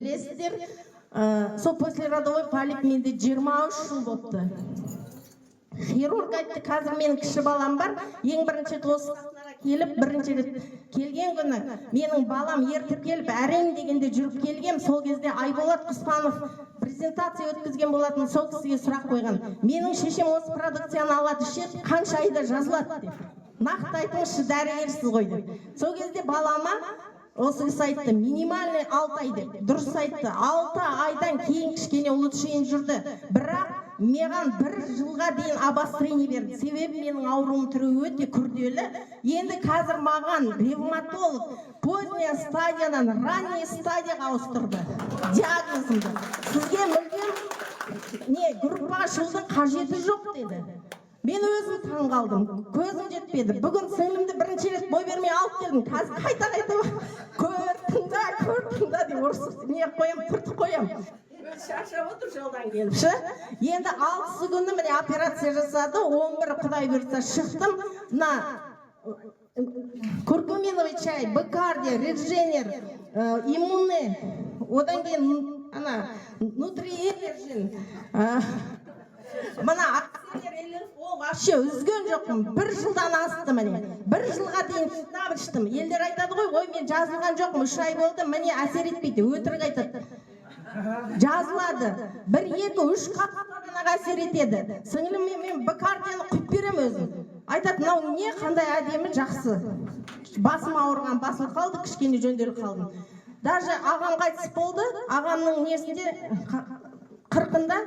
Білесіздер, сол послеродовой полип менде 23 жыл болыпты. Хирург айтты, қазір менің кіші балам бар, ең бірінші рет осы стационарға келіп, бірінші рет келген күні менің балам ертіп келіп, әрең дегенде жүріп келгем. Сол кезде Айболат Құспанов презентация өткізген болатын, сол кісіге сұрақ қойған: «Менің шешем осы продукцияны алады, ішеді, қанша айда жазылады?» – деп. «Нақты айтыңызшы, дәрігерсіз ғой», – деп. Сол кезде балама осы кісі айтты: «Минимальный 6 ай», – деп. Дұрыс айтты, 6 айдан кейін кішкене улучшение жүрді, бірақ маған бір жылға дейін обострение берді, себебі менің ауруым түрі өте күрделі. Енді қазір маған ревматолог поздняя стадиядан ранний стадияға ауыстырды диагнозымды. «Сізге мүлдем не группаға шығудың қажеті жоқ», – деді. Мен өзім таң қалдым, көзім жетпеді. Бүгін сіңлімді бірінші рет бой бермей алып келдім. Қазір қайта қайта «көр, тыңда, көр, тыңда» деп ұрысып не қоямын, түртіп қоямын. Өзі шаршап отыр жолдан келіп ше. Енді 6-сы күні міне операция жасады, 11-і, құдай бұйыртса, шықтым. Мына куркуминовый чай, Б-кардия, Редженер, иммунный, одан кейін ана Нутриэнерджин, мына ол вообще үзген жоқпын. Бір жылдан асты, міне, бір жылға дейін шыдап іштім. Елдер айтады ғой: «Ой, мен жазылған жоқпын, 3 ай болды, міне, әсер етпейді». Өтірік айтады. Жазылады, бір, екі, үш қападан ақ әсер етеді. Сіңіліме мен Б-кардияны құйып беремін, өзім айтады: «Мынау не, қандай әдемі, жақсы». Басым ауырған басылып қалды, кішкене жөнделіп қалдым. Даже ағам қайтыс болды, ағамның несінде, 40-ында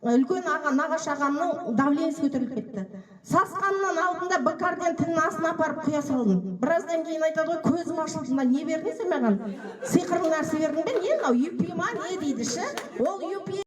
үлкен аға, нағашы ағамның давлениесі көтеріліп кетті. Сасқанынан алдында Б-кардияны тілінің астына апарып құя салдым. Біраздан кейін айтады ғой: «Көзім ашылды, мына не бердің сен маған, сиқырлы нәрсе бердің бе, не мынау, юпи ма, не?» – дейді ше. Ол юпи.